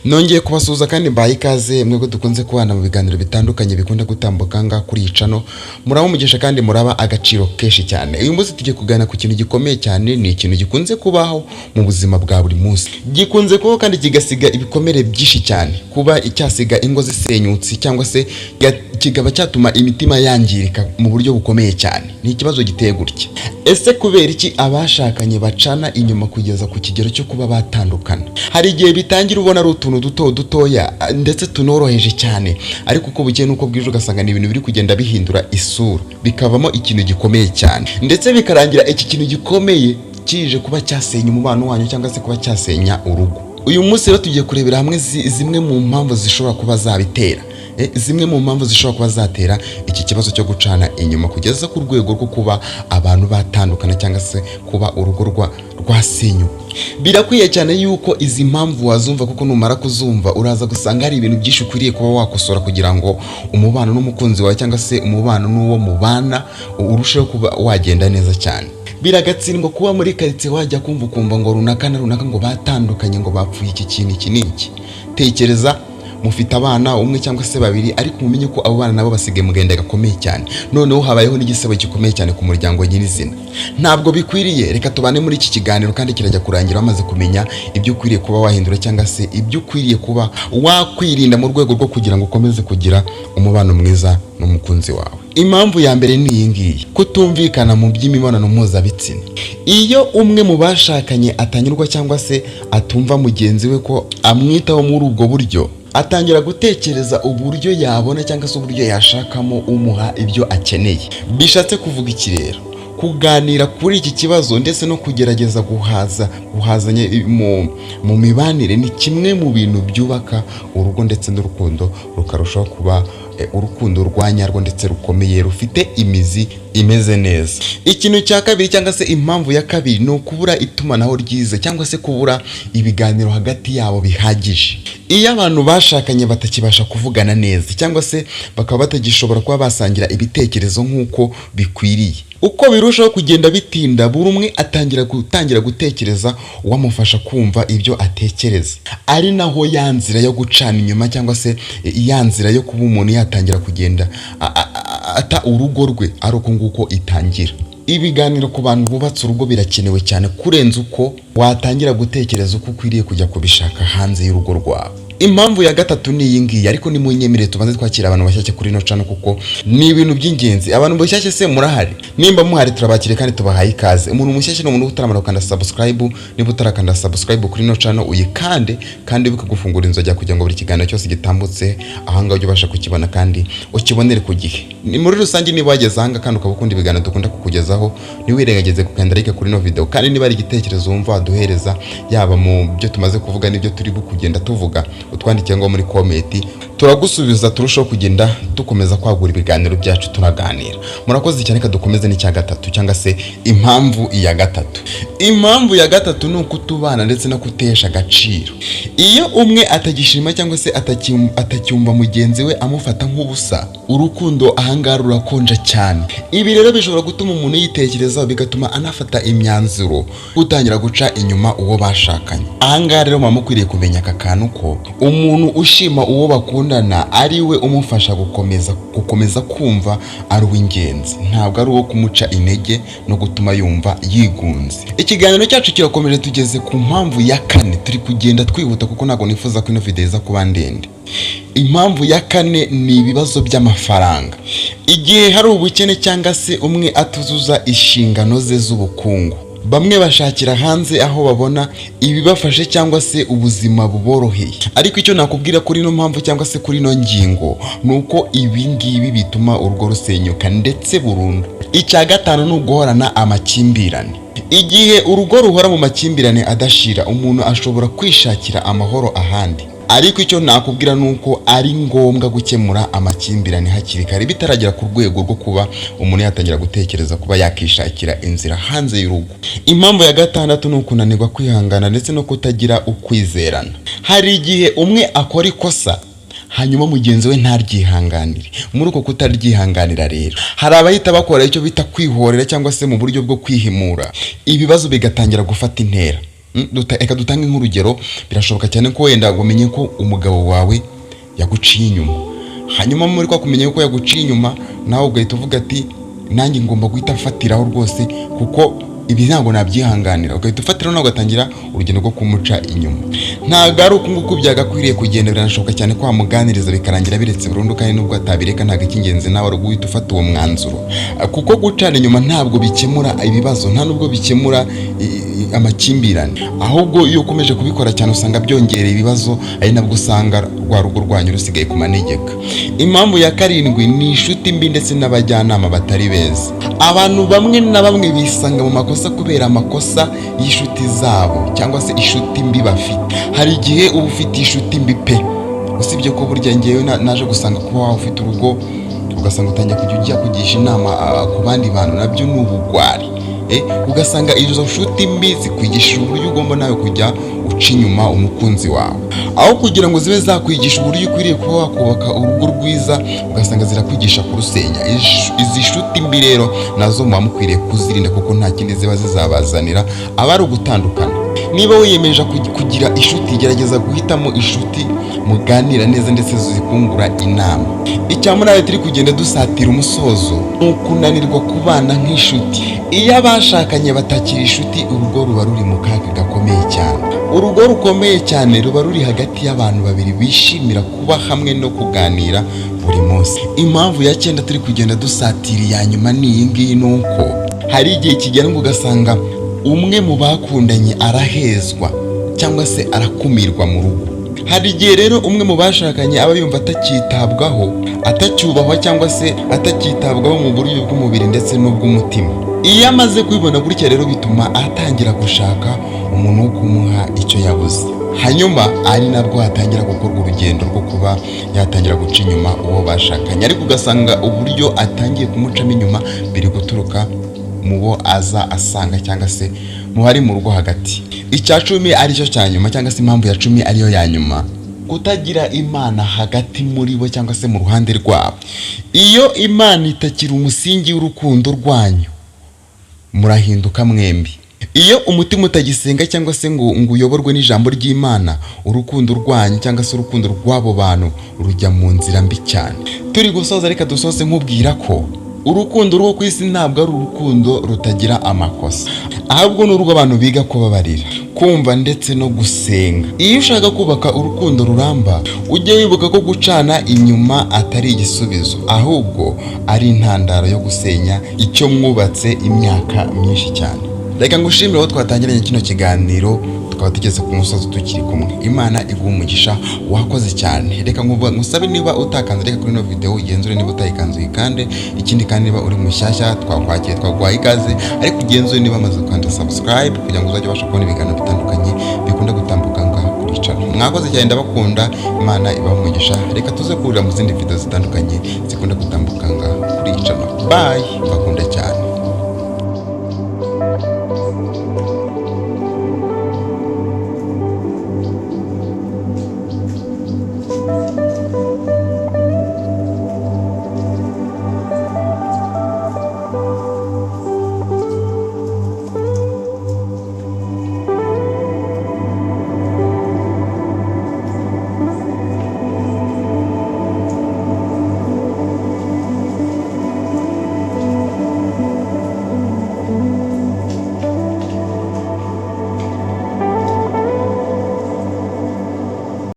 Nongeye kubasuhuza kandi mbaye ikaze mwebwe dukunze kubana mu biganiro bitandukanye bikunda gutambuka ngaha kuri iyi channel. Muraba umugisha kandi muraba agaciro kenshi cyane. Uyu munsi tugiye kuganira ku kintu gikomeye cyane, ni ikintu gikunze kubaho mu buzima bwa buri munsi, gikunze kubaho kandi kigasiga ibikomere byinshi cyane, kuba icyasiga ingo zisenyutse cyangwa se kikaba cyatuma imitima yangirika mu buryo bukomeye cyane. Ni ikibazo giteye gutya: ese kubera iki abashakanye bacana inyuma kugeza ku kigero cyo kuba batandukana? Hari igihe bitangira ubona ari utuntu duto dutoya ndetse tunoroheje cyane, ariko uko bukeye n'uko bwije ugasanga ni ibintu biri kugenda bihindura isura, bikavamo ikintu gikomeye cyane, ndetse bikarangira iki kintu gikomeye kije kuba cyasenya umubano wanyu cyangwa se kuba cyasenya urugo. Uyu munsi rero tugiye kurebera hamwe zimwe mu mpamvu zishobora kuba zabitera, zimwe mu mpamvu zishobora kuba zatera iki kibazo cyo gucana inyuma kugeza ku rwego rwo kuba abantu batandukana cyangwa se kuba urugo rwasenyuka. Birakwiye cyane yuko izi mpamvu wazumva, kuko numara kuzumva uraza gusanga hari ibintu byinshi ukwiriye kuba wakosora kugira ngo umubano n'umukunzi wawe cyangwa se umubano n'uwo mubana urusheho kuba wagenda neza cyane. Biragatsindwa kuba muri karitsiye wajya kumva ukumva ngo runaka na runaka ngo batandukanye, ngo bapfuye iki kintu iki n'iki. Tekereza mufite abana umwe cyangwa se babiri, ariko mumenye ko abo bana nabo basigaye mu gahinda gakomeye cyane. Noneho habayeho n'igisebo gikomeye cyane ku muryango nyirizina. Ntabwo bikwiriye. Reka tubane muri iki kiganiro kandi kirajya kurangira wamaze kumenya ibyo ukwiriye kuba wahindura cyangwa se ibyo ukwiriye kuba wakwirinda mu rwego rwo kugira ngo ukomeze kugira umubano mwiza n'umukunzi wawe. Impamvu ya mbere ni iyi ngiyi: kutumvikana mu by'imibonano mpuzabitsina. Iyo umwe mu bashakanye atanyurwa cyangwa se atumva mugenzi we ko amwitaho muri ubwo buryo, atangira gutekereza uburyo yabona cyangwa se uburyo yashakamo umuha ibyo akeneye. Bishatse kuvuga iki rero? Kuganira kuri iki kibazo ndetse no kugerageza guhazanya mu mibanire ni kimwe mu bintu byubaka urugo ndetse n'urukundo rukarushaho kuba urukundo rwa nyarwo ndetse rukomeye, rufite imizi imeze neza. Ikintu cya kabiri cyangwa se impamvu ya kabiri ni ukubura itumanaho ryiza cyangwa se kubura ibiganiro hagati yabo bihagije. Iyo abantu bashakanye batakibasha kuvugana neza cyangwa se bakaba batagishobora kuba basangira ibitekerezo nk'uko bikwiriye, uko birushaho kugenda bitinda buri umwe atangira gutangira gutekereza uwamufasha kumva ibyo atekereza, ari naho ya nzira yo gucana inyuma cyangwa se ya nzira yo kuba umuntu yatangira kugenda ata urugo rwe ari uko nguko itangira. Ibiganiro ku bantu bubatse urugo birakenewe cyane kurenza uko watangira gutekereza uko ukwiriye kujya kubishaka hanze y'urugo rwawe. Impamvu ya gatatu ni iyi ngiyi, ariko nimunyemerere tubanze twakira abantu bashyashya kuri ino channel, kuko ni ibintu by'ingenzi. Abantu bashyashya se murahari? Nimba muhari, turabakiriye kandi tubahaye ikaze. Umuntu mushyashya ni umuntu utaramara gukanda subscribe. Niba utarakanda subscribe kuri ino channel, uyikande kandi wibuke gufungura inzogera kugira ngo buri kiganiro cyose gitambutse ahangaha ujye ubasha kukibona kandi ukibonere ku gihe. Ni muri rusange, niba wageze ahangaha kandi ukaba ukunda ibiganiro dukunda kukugezaho, ntiwirengagize gukanda like kuri ino video. Kandi niba ari igitekerezo wumva waduhereza, yaba mu byo tumaze kuvuga n'ibyo turi kugenda tuvuga, utwandikire ngo muri comment, turagusubiza, turushaho kugenda dukomeza kwagura ibiganiro byacu tunaganira. Murakoze cyane. Reka dukomeze n'icya gatatu cyangwa se impamvu ya gatatu. Impamvu ya gatatu ni ukutubana ndetse no kutesha agaciro. Iyo umwe atagishima cyangwa se atacyumva mugenzi we amufata nk'ubusa, urukundo ahangaha rurakonja cyane. Ibi rero bishobora gutuma umuntu yitekerezaho, bigatuma anafata imyanzuro gutangira guca inyuma uwo bashakanye. Ahangaha rero muba mukwiriye kumenya aka kantu, ko umuntu ushima uwo bakundana ari we umufasha gukomeza kumva ari uw'ingenzi, ntabwo ari uwo kumuca intege no gutuma yumva yigunze. Ikiganiro cyacu kirakomeje, tugeze ku mpamvu ya kane. Turi kugenda twihuta kuko ntabwo nifuza ko ino video iza kuba ndende. Impamvu ya kane ni ibibazo by'amafaranga. Igihe hari ubukene cyangwa se umwe atuzuza inshingano ze z'ubukungu, bamwe bashakira hanze aho babona ibibafashe cyangwa se ubuzima buboroheye. Ariko icyo nakubwira kuri ino mpamvu cyangwa se kuri ino ngingo ni uko ibi ngibi bituma urugo rusenyuka ndetse burundu. Icya gatanu ni uguhorana amakimbirane. Igihe urugo ruhora mu makimbirane adashira, umuntu ashobora kwishakira amahoro ahandi. Ariko icyo nakubwira ni uko ari ngombwa gukemura amakimbirane hakiri kare, bitaragera ku rwego rwo kuba umuntu yatangira gutekereza kuba yakishakira inzira hanze y'urugo. Impamvu ya gatandatu ni ukunanirwa kwihangana ndetse no kutagira ukwizerana. Hari igihe umwe akora ikosa hanyuma mugenzi we ntaryihanganire. Muri uko kutaryihanganira rero, hari abahita bakora icyo bita kwihorera cyangwa se mu buryo bwo kwihimura, ibibazo bigatangira gufata intera. Reka dutange nk'urugero. Birashoboka cyane ko wenda umenye ko umugabo wawe yaguciye inyuma, hanyuma muri kwa kumenya ko yaguciye inyuma, nawe ugahita uvuga ati: "Nanjye ngomba guhita mfatiraho rwose, kuko ibi ntabwo nabyihanganira." Ugahita ufatiraho nawe ugatangira urugendo rwo kumuca inyuma. Ntabwo ari uku nguku byagakwiriye kugenda. Biranashoboka cyane ko wamuganiriza bikarangira biretse burundu, kandi nubwo atabireka, ntabwo icy'ingenzi nawe ari uguhita ufata uwo mwanzuro, kuko gucana inyuma ntabwo bikemura ibibazo, nta nubwo bikemura amakimbirane. Ahubwo iyo ukomeje kubikora cyane, usanga byongereye ibibazo, ari nabwo usanga rwa rugo rwanyu rusigaye ku manegeka. Impamvu ya karindwi ni inshuti mbi ndetse n'abajyanama batari beza. Abantu bamwe na bamwe bisanga mu makosa kubera amakosa y'inshuti zabo cyangwa se inshuti mbi bafite. Hari igihe uba ufite inshuti mbi pe. Usibye ko burya ngewe naje gusanga kuba waba ufite urugo, ugasanga utangiye kujya ujya kugisha inama ku bandi bantu, nabyo ni ubugwari. Ugasanga izo nshuti mbi zikwigishije uburyo ugomba nawe kujya uca inyuma umukunzi wawe, aho kugira ngo zibe zakwigisha uburyo ukwiriye kuba wakubaka urugo rwiza, ugasanga zirakwigisha kurusenya. Izi nshuti mbi rero nazo muba mukwiriye kuzirinda, kuko nta kindi ziba zizabazanira, aba ari ugutandukana. Niba wiyemeje kugira inshuti, gerageza guhitamo inshuti muganira neza ndetse zikungura inama. Icya munani, turi kugenda dusatira umusozo, ni ukunanirwa kubana nk'inshuti. Iyo abashakanye batakiri inshuti, urugo ruba ruri mu kaga gakomeye cyane. Urugo rukomeye cyane ruba ruri hagati y'abantu babiri bishimira kuba hamwe no kuganira buri munsi. Impamvu ya cyenda, turi kugenda dusatira iya nyuma, ni iyi ngiyi: ni uko hari igihe kigera ngo ugasanga umwe mu bakundanye arahezwa cyangwa se arakumirwa mu rugo. Hari igihe rero umwe mu bashakanye aba yumva atakitabwaho, atacyubahwa, cyangwa se atakitabwaho mu buryo bw'umubiri ndetse n'ubw'umutima. Iyo amaze kubibona gutya rero, bituma atangira gushaka umuntu wo kumuha icyo yabuze, hanyuma ari nabwo hatangira gukorwa urugendo rwo kuba yatangira guca inyuma uwo bashakanye. Ariko ugasanga uburyo atangiye kumucamo inyuma biri guturuka mu bo aza asanga cyangwa se mu bari mu rugo hagati. Icya 10 aricyo cya nyuma, cyangwa se impamvu ya 10 ariyo ya nyuma, kutagira Imana hagati muri bo cyangwa se mu ruhande rwabo. Iyo Imana itakiri umusingi w'urukundo rwanyu, murahinduka mwembi. Iyo umutima utagisenga cyangwa se ngo uyoborwe n'ijambo ry'Imana, urukundo rwanyu cyangwa se urukundo rw'abo bantu rujya mu nzira mbi cyane. Turi gusoza, reka dusoze nkubwira ko urukundo rwo ku isi ntabwo ari urukundo rutagira amakosa, ahubwo ni urw'abantu biga kubabarira, kumva ndetse no gusenga. Iyo ushaka kubaka urukundo ruramba, ujye wibuka ko gucana inyuma atari igisubizo, ahubwo ari intandaro yo gusenya icyo mwubatse imyaka myinshi cyane. Reka ngushimire aho twatangiranye kino kiganiro, tukaba tugeze ku musozi tukiri kumwe. Imana iguha umugisha, wakoze cyane. Reka ngusabe, niba utakanze like kuri ino video, ugenzure niba utayikanze uyikande. Ikindi kandi, niba uri mushyashya, twakwakiye, twaguhaye ikaze, ariko ugenzure niba amaze gukanda subscribe kugira ngo uzajye ubasha kubona ibiganiro bitandukanye bikunda gutambuka ngaha kuri channel. Mwakoze cyane, ndabakunda, Imana ibahe umugisha. Reka tuze guhurira mu zindi video zitandukanye zikunda gutambuka ngaha kuri channel. Bye, mbakunda cyane.